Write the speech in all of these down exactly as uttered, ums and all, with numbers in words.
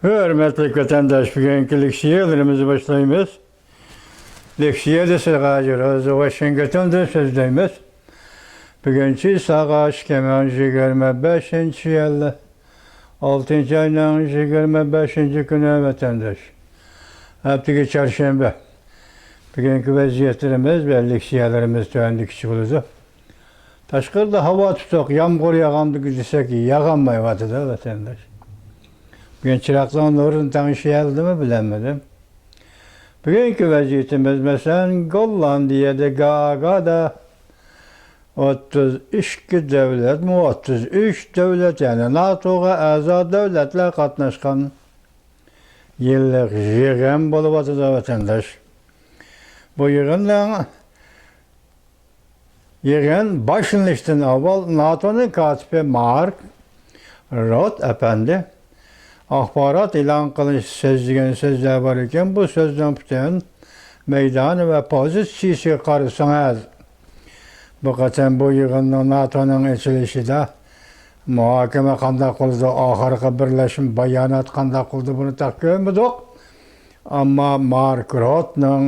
ھۆرمەتلىك ۋەتەنداش، بۈگۈنكى لېكسىيەلىرىمىزنى باشلايمىز. لېكسىيە دېسەك، ھازىر ھازىر ۋاشىنگتوندىن سۆزلەيمىز. بۈگۈن چىساغا ئىككى مىڭ يىگىرمە بەشىنچى يىل، ئالتىنچى ئاينىڭ يىگىرمە بەشىنچى كۈنى، ۋەتەنداش. ھەپتىگە چارشەنبە. بۈگۈنكى ۋەزىيەتلىرىمىز ۋە لېكسىيەلىرىمىز تۆۋەندىكىچە بولىدۇ. تاشقىرىدا ھاۋا تۇتۇق، يامغۇر ياغامدۇ دېسەك، ياغالمايۋاتىدۇ، ۋەتەنداش. بۈگۈن چىراغنىڭ نۇرىنى تەڭشىيەلدىمۇ، بىلەلمىدىم. بۈگۈنكى ۋەزىيىتىمىز، مەسىلەن، گوللاندىيەدە، گاگادا ئوتتۇز ئىككى دۆلەتمۇ، ئوتتۇز ئۈچ دۆلەت، يەنى ناتوغا ئەزا دۆلەتلەر قاتناشقان يىللىق يىغىن بولۇۋاتىدۇ، ۋەتەنداش. بۇ يىغىننىڭ يىغىن باشلىنىشتىن ئاۋۋال ناتونىڭ كاتىپى مارك روت ئەپەندى ئاخبارات ئېلان قىلىش سۆزلىگەن سۆزلەر بار ئىكەن، بۇ سۆزنىڭ پۈتۈن مەيدانى ۋە پوزىتسىيىسىگە قارىسىڭىز، بۇ قېتىم بۇ يىغىننىڭ، ناتونىڭ ئېچىلىشىدا مۇھاكىمە قانداق بولىدۇ، ئاخىرقى بىرلەشمە بايانات قانداق بولىدۇ، بۇنى تېخى كۆرمىدۇق. ئەمما مارك روتنىڭ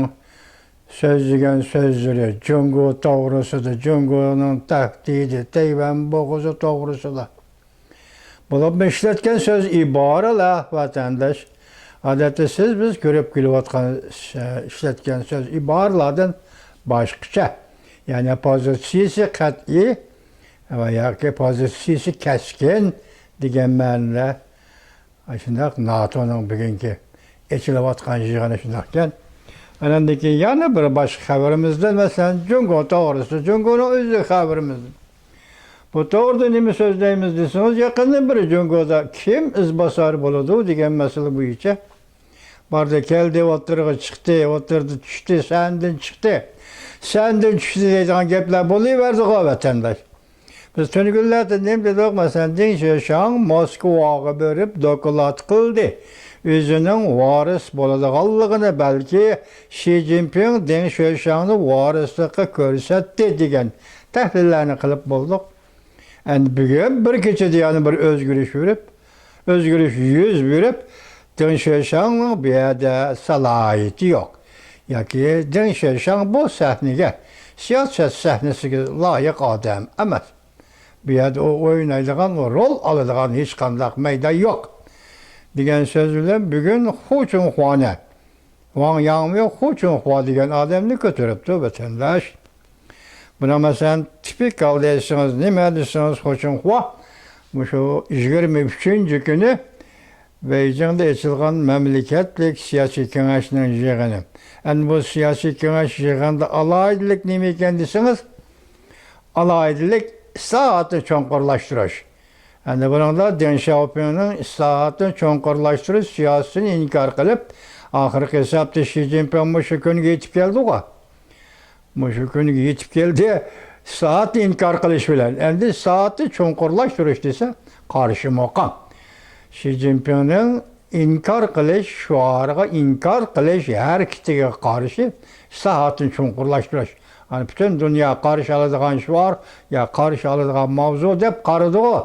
سۆزلىگەن سۆزلىرى جۇڭگو توغرىسىدا، جۇڭگونىڭ تەھدىتى، تەيۋەن بوغۇزى توغرىسىدا بولۇپمۇ ئىشلەتكەن سۆز ئىبارىلەر، ۋەتەنداش، ئادەتتە سىز بىز كۆرۈپ كېلىۋاتقان، ئىشلەتكەن سۆز ئىبارىلەردىن باشقىچە، يەنى پوزىتسىيىسى قەتئىي ۋە ياكى پوزىتسىيىسى كەسكىن دېگەن مەنىدە. ئاشۇنداق ناتونىڭ بۈگۈنكى ئېچىلىۋاتقان يىغىنى شۇنداقكەن. ئاندىن كېيىن يەنە بىر باشقا خەۋىرىمىزدىن، مەسىلەن، جۇڭگو توغرىسىدا، جۇڭگونىڭ ئۆزى خەۋىرىمىزدىن. بۇ توغرىدا نېمە سۆزلەيمىز دېسىڭىز، يېقىندىن بېرى جۇڭگودا كىم ئىزباسار بولىدۇ دېگەن مەسىلە بويىچە باردى، كەلدى، ئوتتۇرىغا چىقتى، ئوتتۇرىدا چۈشتى، سەھنىدىن چىقتى، سەھنىدىن چۈشتى دەيدىغان گەپلەر بولۇۋەردىغۇ، ۋەتەنداش. بىز تۈنۈگۈنلەردە نېمە دېدۇق؟ مەسىلەن، دېڭ شۆشياڭ موسكۋاغا بېرىپ دوكلات قىلدى. ئۆزىنىڭ ۋارىس بولىدىغانلىقىنى، بەلكى شى جىنپىڭ دېڭ شۆشياڭنى ۋارىسلىققا كۆرسەتتى دېگەن تەھلىللەرنى قىلىپ بولدۇق. ئەمدى بۈگۈن بىر كېچىدە يەنە بىر ئۆزگىرىش بېرىپ، ئۆزگىرىش يۈز بېرىپ، دېڭ شۆشياڭنىڭ بۇ يەردە سالاھىيىتى يوق. ياكى دېڭ شۆشياڭ بۇ سەھنىگە، سىياسەت سەھنىسىگە لايىق ئادەم ئەمەس. بۇ يەردە ئۇ ئوينايدىغان، ئۇ رول ئالىدىغان ھېچقانداق مەيدان يوق، دېگەن سۆز بىلەن بۈگۈن خۇ چۈنخۇانى، ۋاڭ ياڭۋېي خۇ چۈنخۇا دېگەن ئادەمنى كۆتۈرۈپتۇ، ۋەتەنداش. بۇنىڭ، مەسىلەن، تىپىكال دېسىڭىز، نېمە دېسىڭىز، خۇ چۈنخۇا مۇشۇ يىگىرمە ئۈچىنچى كۈنى بېيجىڭدا ئېچىلغان مەملىكەتلىك سىياسىي كېڭەشنىڭ يىغىنى. ئەمدى بۇ سىياسىي كېڭەش يىغىنىدا ئالاھىدىلىك نېمە ئىكەن دېسىڭىز، ئالاھىدىلىك ئىسلاھاتنى چوڭقۇرلاشتۇرۇش. ئەمدى بۇنىڭدا دېڭ شياۋپىڭنىڭ ئىسلاھاتنى چوڭقۇرلاشتۇرۇش سىياسىتىنى ئىنكار قىلىپ، ئاخىرقى ھېسابتا شى جىنپىڭ مۇشۇ كۈنگە يېتىپ كەلدىغۇ. مۇشۇ كۈنگە يېتىپ كەلدى. ئىسلاھاتنى ئىنكار قىلىش بىلەن. ئەمدى ئىسلاھاتنى چوڭقۇرلاشتۇرۇش دېسە، قارشى مۇقام. شى جىنپىڭنىڭ ئىنكار قىلىش شوئارىغا، ئىنكار قىلىش ھەرىكىتىگە قارشى ئىسلاھاتنى چوڭقۇرلاشتۇرۇش. يەنى پۈتۈن دۇنيا قارشى ئالىدىغان شوئار يا قارشى ئالىدىغان ماۋزۇ دەپ قارىدىغۇ.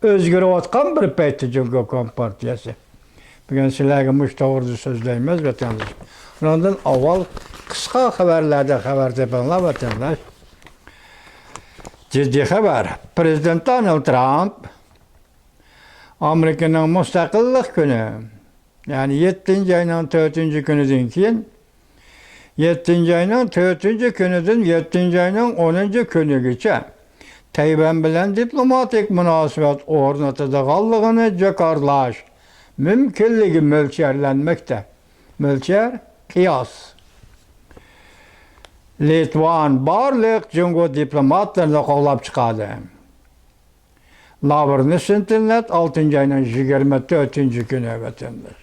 ئۆزگىرىۋاتقان بىر پەيتتە جۇڭگو كومپارتىيەسى. بۈگۈن سىلەرگە مۇشۇ توغرىدا سۆزلەيمىز، ۋەتەنداش. ئۇنىڭدىن ئاۋۋال قىسقا خەۋەرلەردىن خەۋەر تېپىڭلار، ۋەتەنداش. جىددىي خەۋەر. پرېزىدېنت دونالد ترامپ ئامېرىكىنىڭ مۇستەقىللىق كۈنى، يەنى يەتتىنچى ئاينىڭ تۆتىنچى كۈنىدىن كېيىن، يەتتىنچى ئاينىڭ تۆتىنچى كۈنىدىن يەتتىنچى ئاينىڭ ئونىنچى كۈنىگىچە تەيۋەن بىلەن دىپلوماتىك مۇناسىۋەت ئورنىتىدىغانلىقىنى جاكارلاش مۇمكىنلىكى مۆلچەرلەنمەكتە. مۆلچەر، قىياس. لىتۋان بارلىق جۇڭگو دىپلوماتلىرىنى قوغلاپ چىقاردى. لاۋرنىس ئىنتېرنېت، ئالتىنچى ئاينىڭ يىگىرمە تۆتىنچى كۈنى، ۋەتەنداش.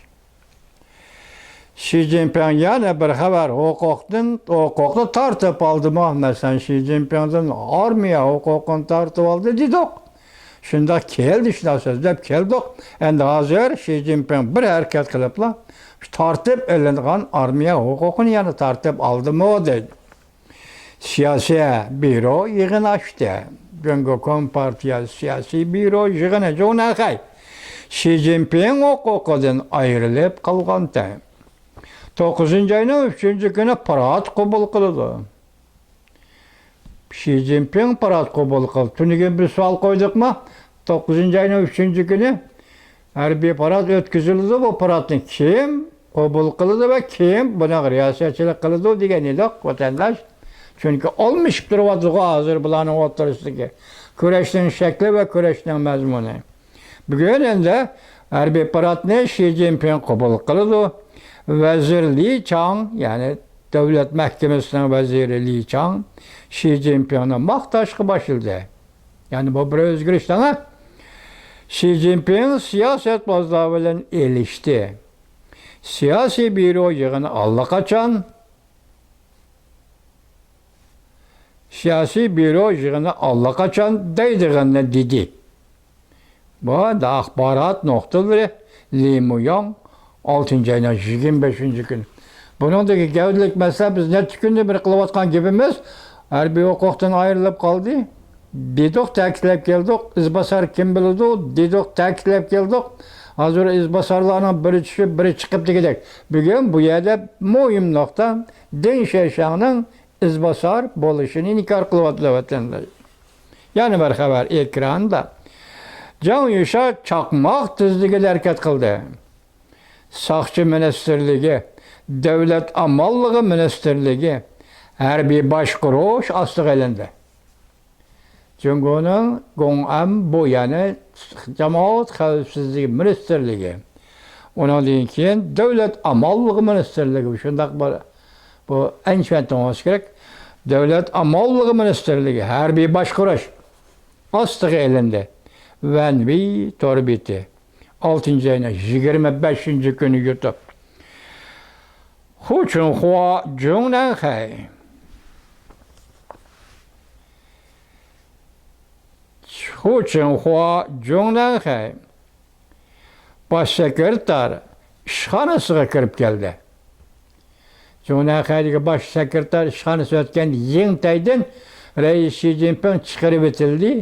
شى جىنپىڭ يەنە بىر خەۋەر، ھوقۇقتىن، ھوقۇقنى تارتىپ ئالدىمۇ؟ مەسىلەن، شى جىنپىڭدىن ئارمىيە ھوقۇقىنى تارتىپ ئالدى دېدۇق. شۇنداق كەلدى، شۇنداق سۆزلەپ كەلدۇق. ئەمدى ھازىر شى جىنپىڭ بىر ھەرىكەت قىلىپلا، تارتىپ ئېلىنغان ئارمىيە ھوقۇقىنى يەنە تارتىپ ئالدىمۇ دەيدۇ. سىياسىي بيۇرو يىغىن ئاچتى. جۇڭگو كومپارتىيە سىياسىي بيۇرو يىغىنى، جۇڭنەخەي. شى جىنپىڭ ھوقۇقىدىن ئايرىلىپ قالغانتى. توققۇزىنچى ئاينىڭ ئۈچىنچى كۈنى پارات قوبۇل قىلىدۇ. شى جىنپىڭ پارات قوبۇل قىلدى. تۈنۈگۈن بىر سوئال قويدۇقمۇ؟ توققۇزىنچى ئاينىڭ ئۈچىنچى كۈنى ھەربىي پارات ئۆتكۈزۈلىدۇ. بۇ پاراتنى كىم قوبۇل قىلىدۇ ۋە كىم بۇنىڭغا رىياسەتچىلىك قىلىدۇ دېگەن ئىدۇق، ۋەتەنداش. چۈنكى ئالمىشىپ تۇرۇۋاتىدىغۇ ھازىر بۇلارنىڭ ئوتتۇرىسىدىكى كۈرەشنىڭ شەكلى ۋە كۈرەشنىڭ مەزمۇنى. بۈگۈن ئەمدى ھەربىي پاراتنى شى جىنپىڭ قوبۇل قىلىدۇ. ۋەزىر لى چاڭ، يەنى دۆلەت مەھكىمىسىنىڭ ۋەزىرى لى چاڭ شى جىنپىڭنى ماختاشقا باشلىدى. يەنى بۇ بىر ئۆزگىرىش دەڭە. شى جىنپىڭ سىياسەتۋازلار بىلەن ئېلىشتى. سىياسىي بيۇرو يىغىنى ئاللىقاچان، سىياسىي بيۇرو يىغىنى ئاللىقاچان دەيدىغىنىنى دېدى. بۇ ھەقتە ئاخبارات نۇقتىلىرى، لى مۇياڭ، ئالتىنچى ئاينىڭ يىگىرمە بەشىنچى كۈنى. بۇنىڭدىكى گەۋدىلىك مەسىلە، بىز نەچچە كۈندىن بېرى قىلىۋاتقان گېپىمىز، ھەربىي ھوقۇقتىن ئايرىلىپ قالدى دېدۇق، تەكىتلەپ كەلدۇق. ئىزباسار كىم بىلىدۇ دېدۇق، تەكىتلەپ كەلدۇق. ھازىر ئىزباسارلارنىڭ بىرى چۈشۈپ، بىرى چىقىپ دېگۈدەك. بۈگۈن بۇ يەردە مۇھىم نۇقتا، دېڭ شيەشياڭنىڭ ئىزباسار بولۇشىنى ئىنكار قىلىۋاتىدۇ، ۋەتەنداش. يەنە بىر خەۋەر ئېكراندا. جاڭ يۈشا چاقماق تېزلىكىدە ھەرىكەت قىلدى. ساقچى مىنىستىرلىكى، دۆلەت ئامانلىقى مىنىستىرلىكى، ھەربىي باشقۇرۇش ئاستىغا ئېلىندى. جۇڭگونىڭ گوڭئەنبو، يەنى جامائەت خەۋپسىزلىكى مىنىستىرلىكى، ئۇنىڭدىن كېيىن دۆلەت ئامانلىقى مىنىستىرلىكى، شۇنداق بىر، بۇ ئەنچۈەن توڭلىشى كېرەك. دۆلەت ئامانلىقى مىنىستىرلىكى، ھەربىي باشقۇرۇش ئاستىغا ئېلىندى. ۋەنۋېي تور بېتى. ئالتىنچى ئاينىڭ يىگىرمە بەشىنچى كۈنى يۇتۇپ. خۇ چۈنخۇا، جۇڭ نەنخەي. خۇ چۈنخۇا، جۇڭ نەنخەي باش سېكرېتار ئىشخانىسىغا كىرىپ كەلدى. جۇڭ نەنخەيدىكى باش سېكرېتار ئىشخانىسى ئۆتكەندە، يىڭ تەيدىن رەئىس شى جىنپىڭ چىقىرىۋېتىلدى.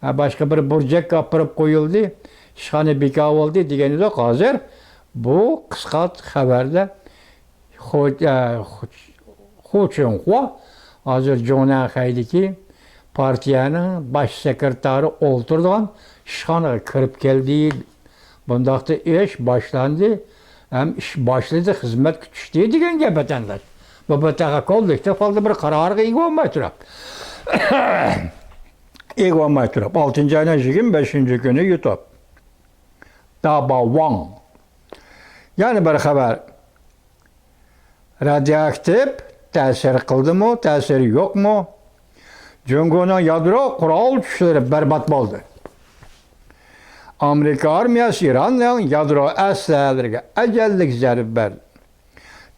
ھە، باشقا بىر بۇرجەككە ئاپىرىپ قويۇلدى. ئىشخانا بىكار بولدى دېگەن ئىدۇق. ھازىر بۇ قىسقا خەۋەردە خۇ، ئە، خۇ، خۇ چۈنخۇا ھازىر جۇڭ نەنخەيدىكى پارتىيەنىڭ باش سېكرېتارى ئولتۇرىدىغان ئىشخانىغا كىرىپ كەلدى. بۇنداقتا ئىش باشلاندى، ھەم ئىش باشلىدى، خىزمەتكە چۈشتى دېگەن گەپ، ۋەتەنداش. بۇ، بۇ تېخى كوللېكتىپ ھالدا بىر قارارغا ئىگە بولماي تۇرۇپ. ئىگە بولماي تۇرۇپ، ئالتىنچى ئاينىڭ يىگىرمە بەشىنچى كۈنى يۇتۇپ. دابا ۋاڭ. يەنە بىر خەۋەر. رادىئوئاكتىپ تەسىر قىلدىمۇ، تەسىرى يوقمۇ؟ جۇڭگونىڭ يادرو قورال كۈچلىرى بەربات بولدى. ئامېرىكا ئارمىيەسى ئىراننىڭ يادرو ئەسلىھەلىرىگە ئەجەللىك زەربە بەردى.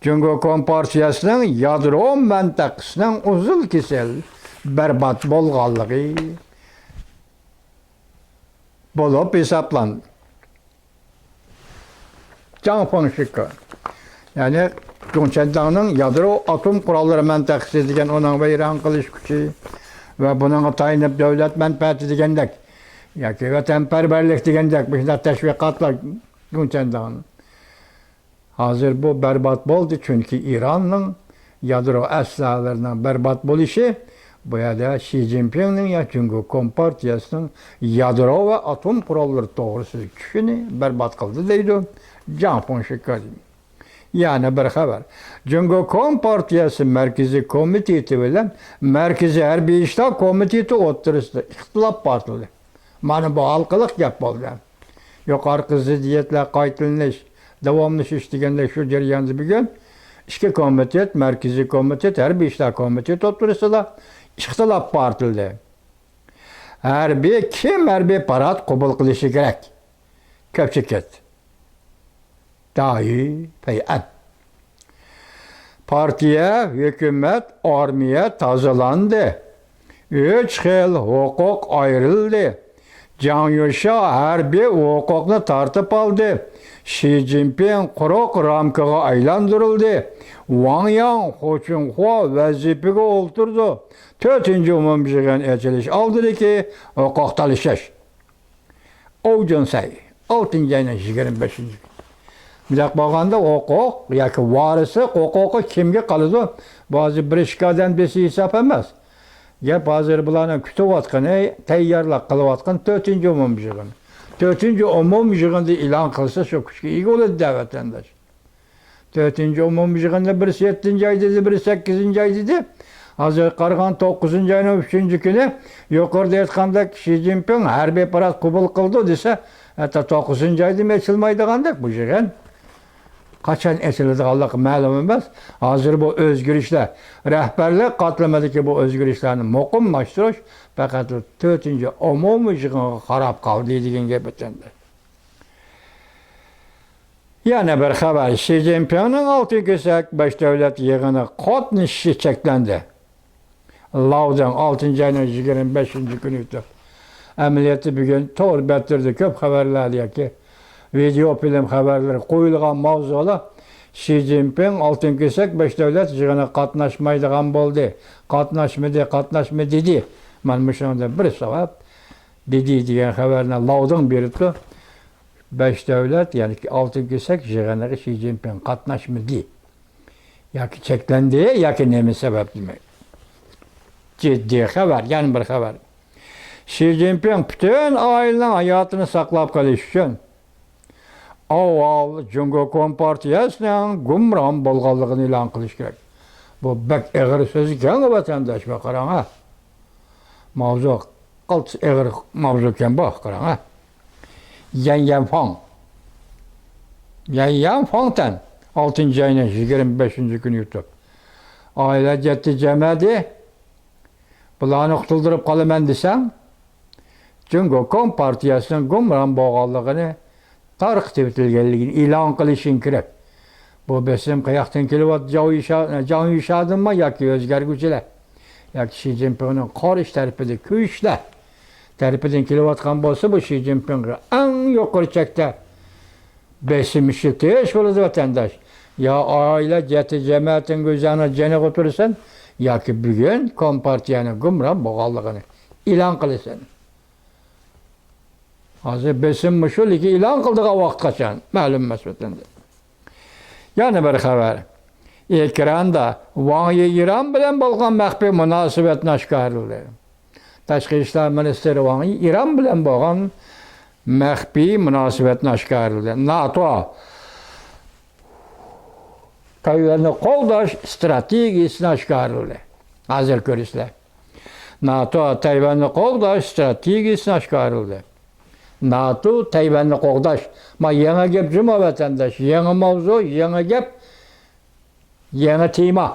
جۇڭگو كومپارتىيەسىنىڭ يادرو مەنتىقىسىنىڭ ئۇزۇل كېسەل بەربات بولغانلىقى بولۇپ ھېسابلاندى. جاڭ فېڭشىكې، يەنى جۇڭچەنداڭنىڭ يادرو ئاتوم قوراللىرى مەنتىقىسى دېگەن ئۇنىڭ ۋەيران قىلىش كۈچى ۋە بۇنىڭغا تايىنىپ دۆلەت مەنپەئەتى دېگەندەك ياكى ۋەتەنپەرۋەرلىك دېگەندەك مۇشۇنداق تەشۋىقاتلار جۇڭچەنداڭنىڭ. ھازىر بۇ بەربات بولدى، چۈنكى ئىراننىڭ يادرو ئەسلىھەلىرىنىڭ بەربات بولۇشى بۇ يەردە شى جىنپىڭنىڭ يا جۇڭگو كومپارتىيەسىنىڭ يادرو ۋە ئاتوم قوراللىرى توغرىسىدىكى چۈشىنى بەربات قىلدى، دەيدۇ جاڭ فېڭشىكې. يەنە بىر خەۋەر. جۇڭگو كومپارتىيەسى مەركىزىي كومىتېتى بىلەن مەركىزىي ھەربىي ئىشلار كومىتېتى ئوتتۇرىسىدا ئىختىلاپ پارتلىدى. مانا بۇ ھالقىلىق گەپ بولدى. يۇقىرىقى زىددىيەتلەر قايتىلىنىش، داۋاملىشىش دېگەندەك شۇ جەرياندا بۈگۈن ئىككى كومىتېت، مەركىزىي كومىتېت، ھەربىي ئىشلار كومىتېتى ئوتتۇرىسىدا ئىختىلاپ پارتلىدى. ھەربىي، كىم ھەربىي پارات قوبۇل قىلىشى كېرەك؟ كۆپچىلىك. دايى پەيئەن. پارتىيە، ھۆكۈمەت، ئارمىيە تازىلاندى. ئۈچ خىل ھوقۇق ئايرىلدى. جاڭ يۈشيا ھەربىي ھوقۇقنى تارتىپ ئالدى. شى جىنپىڭ قۇرۇق رامكىغا ئايلاندۇرۇلدى. ۋاڭ ياڭ، خۇ چۈنخۇا ۋەزىپىگە ئولتۇرىدۇ. تۆتىنچى ئومۇميىغىن ئېچىلىش ئالدىدىكى ھوقۇق تالىشىش. ئوۋ جۇنسەي، ئالتىنچى ئاينىڭ يىگىرمە بەشىنچى كۈنى. مۇنداق بولغاندا ھوقۇق ياكى ۋارىسلىق ھوقۇقى كىمگە قالىدۇ؟ بۇ ھازىر بىر ئىككى ئادەم دېسە ھېساب ئەمەس. گەپ ھازىر بۇلارنىڭ كۈتۈۋاتقىنى، تەييارلىق قىلىۋاتقان تۆتىنچى ئومۇمىي يىغىن. تۆتىنچى ئومۇمىي يىغىندا ئېلان قىلسا شۇ كۈچكە ئىگە بولىدۇ دە ۋەتەنداش. تۆتىنچى ئومۇمىي يىغىننى بىرسى يەتتىنچى ئاي دېدى، بىرسى سەككىزىنچى ئاي دېدى. ھازىر قارىغان توققۇزىنچى ئاينىڭ ئۈچىنچى كۈنى يۇقىرىدا ئېيتقاندەك شى جىنپىڭ ھەربىي پاراخوت قوبۇل قىلىدۇ دېسە، ھەتتا توققۇزىنچى ئايدىمۇ ئېچىلمايدىغاندەك بۇ يىغىن. قاچان ئېچىلىدىغانلىقى مەلۇم ئەمەس. ھازىر بۇ ئۆزگىرىشلەر، رەھبەرلىك قاتلىمىدىكى بۇ ئۆزگىرىشلەرنى مۇقىملاشتۇرۇش پەقەت تۆتىنچى ئومۇمىي يىغىنغا قاراپ قالدى دېگەن گەپ ئىكەن. يەنە بىر خەۋەر، شى جىنپىڭنىڭ ئالتۇن كېسەك بەش دۆلەت يىغىنىغا قاتنىشىشى چەكلەندى. لاۋدىڭ، ئالتىنچى ئاينىڭ يىگىرمە بەشىنچى كۈنى ئۆتتى. ئەمەلىيەتتە بۈگۈن تور بەتلىرىدە كۆپ خەۋەرلەردە ياكى ۋىدېئو فىلىم خەۋەرلىرى قويۇلغان ماۋزۇلار شى جىنپىڭ ئالتۇن كېسەك بەش دۆلەت يىغىنىغا قاتناشمايدىغان بولدى، قاتناشمىدى، قاتناشمىدى. مانا مۇشۇنىڭدا بىر سەۋەب، دېدى دېگەن خەۋەرنى لاۋدىڭ بېرىپتۇ. بەش دۆلەت، يەنى ئالتۇن كېسەك يىغىنىغا شى جىنپىڭ قاتناشمىدى. ياكى چەكلەندى، ياكى نېمە سەۋەب دېمەك. جىددىي خەۋەر، يەنە بىر خەۋەر. شى جىنپىڭ پۈتۈن ئائىلىنىڭ ھاياتىنى ساقلاپ قېلىش ئۈچۈن ئاۋۋال جۇڭگو كومپارتىيەسىنىڭ گۇمران بولغانلىقىنى ئېلان قىلىش كېرەك. بۇ بەك ئېغىر سۆز ئىكەن، ۋەتەنداش، بۇ قاراڭ ھە. ماۋزۇ قالتىس ئېغىر ماۋزۇكەن بۇ، قاراڭ ھە. يەن يەنفاڭ. يەن يەنفاڭتەن ئالتىنچى ئاينىڭ يىگىرمە بەشىنچى كۈنى يۇتۇپ، ئائىلە جەددى جەمەدى بۇلارنى قۇتۇلدۇرۇپ قالىمەن دېسەڭ، جۇڭگو كومپارتىيەسىنىڭ گۇمران بولغانلىقىنى، تارقىتىۋېتىلگەنلىكىنى ئېلان قىلىشىڭ كېرەك. بۇ بېسىم قاياقتىن كېلىۋاتىدۇ؟ جاۋ يىشا-، جاڭ يۈشادىنمۇ ياكى ئۆزگەرگۈچىلەر؟ ياكى شى جىنپىڭنىڭ قارشى تەرىپىدە كۈچلەر تەرىپىدىن كېلىۋاتقان بولسا، بۇ شى جىنپىڭغا ئەڭ يۇقىرى چەكتە بېسىم ئىشلىتىش بولىدۇ، ۋەتەنداش. يا ئائىلە جەتى جەمەتىڭگە ئۆزۈڭنىڭ جېنىغا تۇرىسەن، ياكى بۈگۈن كومپارتىيەنىڭ گۇمران بولغانلىقىنى ئېلان قىلىسەن. ھازىر بېسىم مۇشۇ، لېكىن ئېلان قىلىدىغان ۋاقىت قاچان؟ مەلۇم ئەمەس، ۋەتەنداش. يەنە بىر خەۋەر. ئېكراندا ۋاڭ يى ئىران بىلەن بولغان مەخپىي مۇناسىۋەتنى ئاشكارىلىدى. تاشقى ئىشلار مىنىستىرى ۋاڭ يى ئىران بىلەن بولغان مەخپىي مۇناسىۋەتنى ئاشكارىلىدى. ناتو تەيۋەننى قوغداش ئىستراتېگىيىسىنى ئاشكارىلىدى. ھازىر كۆرىسىلەر. ناتو تەيۋەننى قوغداش ئىستراتېگىيىسىنى ئاشكارىلىدى. ناتو تەيۋەننى قوغداش. ما يېڭى گەپ جۇمۇ، ۋەتەنداش. يېڭى ماۋزۇ، يېڭى گەپ، يېڭى تېما.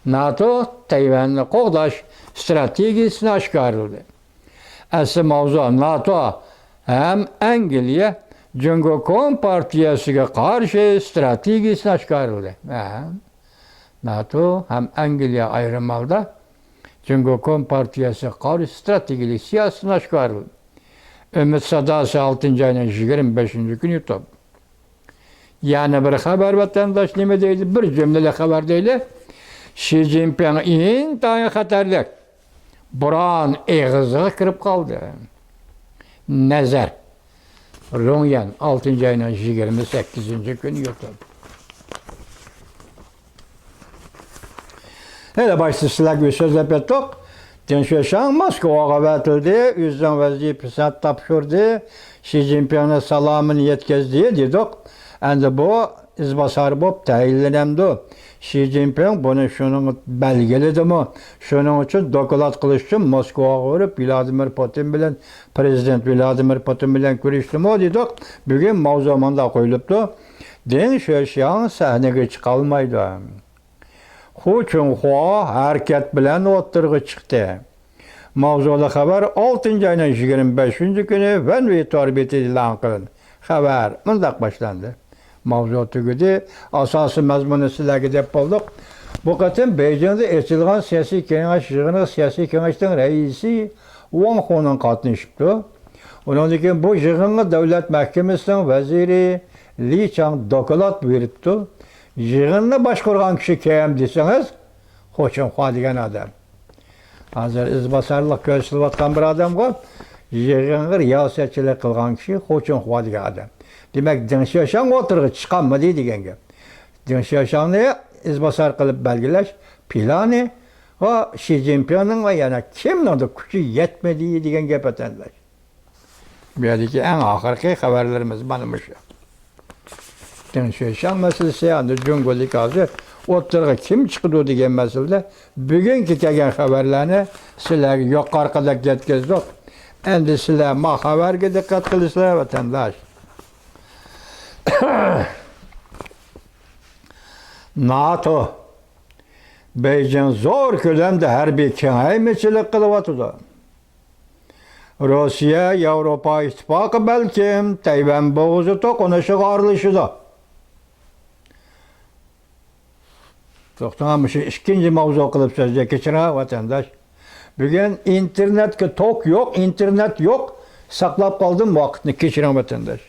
ناتو تەيۋەننى قوغداش ئىستراتېگىيىسىنى ئاشكارىلىدى. ئەسلى ماۋزۇ ناتو ھەم ئەنگلىيە جۇڭگو كومپارتىيەسىگە قارشى ئىستراتېگىيىسىنى ئاشكارىلىدى. ھە. ناتو ھەم ئەنگلىيە ئايرىم ھالدا جۇڭگو كومپارتىيەسىگە قارشى ئىستراتېگىيىلىك سىياسىتىنى ئاشكارىلىدى. ئۈمىد ساداسى ئالتىنچى ئاينىڭ يىگىرمە بەشىنچى كۈنى يۇتۇپ. يەنە بىر خەۋەر، ۋەتەنداش، نېمە دەيدۇ؟ بىر جۈملىلىك خەۋەر دەيلى. شى جىنپىڭ ئىنتايىن خەتەرلىك بوران ئېغىزىغا كىرىپ قالدى. نەزەر. رۇڭيەن، ئالتىنچى ئاينىڭ يىگىرمە سەككىزىنچى كۈنى يۇتۇپ. ھېلى باشتا سىلەرگە سۆزلەپ ئۆتتۇق. دېڭ شۆشياڭ موسكۋاغا ئەۋەتىلدى، ئۆزىنىڭ ۋەزىپىسىنى تاپشۇردى، شى جىنپىڭنىڭ سالامىنى يەتكۈزدى دېدۇق. ئەمدى بۇ ئىزباسار بولۇپ تەيىنلىنەمدۇ؟ شى جىنپىڭ بۇنى شۇنىڭ بەلگىلىدىمۇ؟ شۇنىڭ ئۈچۈن دوكلات قىلىش ئۈچۈن موسكۋاغا بېرىپ، ۋلادىمىر پۇتىن بىلەن، پىرېزىدېنت ۋلادىمىر پۇتىن بىلەن كۆرۈشتىمۇ دېدۇق. بۈگۈن ماۋزۇ مۇنداق قويۇلۇپتۇ. دېڭ شۆشياڭ سەھنىگە چىقالمايدۇ. خۇ چۈنخۇا ھەرىكەت بىلەن ئوتتۇرىغا چىقتى. ماۋزۇلۇق خەۋەر ئالتىنچى ئاينىڭ يىگىرمە بەشىنچى كۈنى ۋەنۋېي تور بېتىدە ئېلان قىلىندى. خەۋەر مۇنداق باشلاندى. ماۋزۇ تۈگىدى. ئاساسىي مەزمۇننى سىلەرگە دەپ بولدۇق. بۇ قېتىم بېيجىڭدا ئېچىلغان سىياسىي كېڭەش يىغىنىغا سىياسىي كېڭەشنىڭ رەئىسى ۋاڭ خۇنىڭ قاتنىشىپتۇ. ئۇنىڭدىن كېيىن بۇ يىغىنغا دۆلەت مەھكىمىسىنىڭ ۋەزىرى لى چاڭ دوكلات بېرىپتۇ. يىغىننى باشقۇرغان كىشى كىم دېسىڭىز، خۇ چۈنخۇا دېگەن ئادەم. ھازىر ئىزباسارلىق كۆرسىتىلىۋاتقان بىر ئادەمغۇ. يىغىنغا رىياسەتچىلىك قىلغان كىشى خۇ چىڭخۇا دېگەن ئادەم. دېمەك، دېڭ شياۋشاڭ ئوتتۇرىغا چىقالمىدى دېگەن گەپ. دېڭ شياۋشاڭنى ئىزباسار قىلىپ بەلگىلەش پىلانى ۋە شى جىنپىڭنىڭ ۋە يەنە كىمنىڭدۇر كۈچى يەتمىدى دېگەن گەپ، ۋەتەنداش. بۇ يەردىكى ئەڭ ئاخىرقى خەۋەرلىرىمىز مانا مۇشۇ. دېڭ شياۋشاڭ مەسىلىسى، ئەمدى جۇڭگودىكى ھازىر ئوتتۇرىغا كىم چىقىدۇ دېگەن مەسىلىدە بۈگۈنكى كەلگەن خەۋەرلەرنى سىلەرگە يۇقىرىقىدەك يەتكۈزدۇق. ئەمدى سىلەر ما خەۋەرگە دىققەت قىلىسىلەر، ۋەتەنداش. ناتو بېيجىڭ زور كۆلەمدە ھەربىي كېڭەيمىچىلىك قىلىۋاتىدۇ. روسىيە ياۋروپا ئىتتىپاقى بەلكىم تەيۋەن بوغۇزى توقۇنۇشىغا ئارىلىشىدۇ. توختاڭ، مۇشۇ ئىككىنچى ماۋزۇ قىلىپ سۆزلەي، كەچۈرۈڭ ۋەتەنداش. بۈگۈن ئىنتېرنېتكە توك يوق، ئىنتېرنېت يوق. ساقلاپ قالدىم ۋاقىتنى، كەچۈرۈڭ ۋەتەنداش.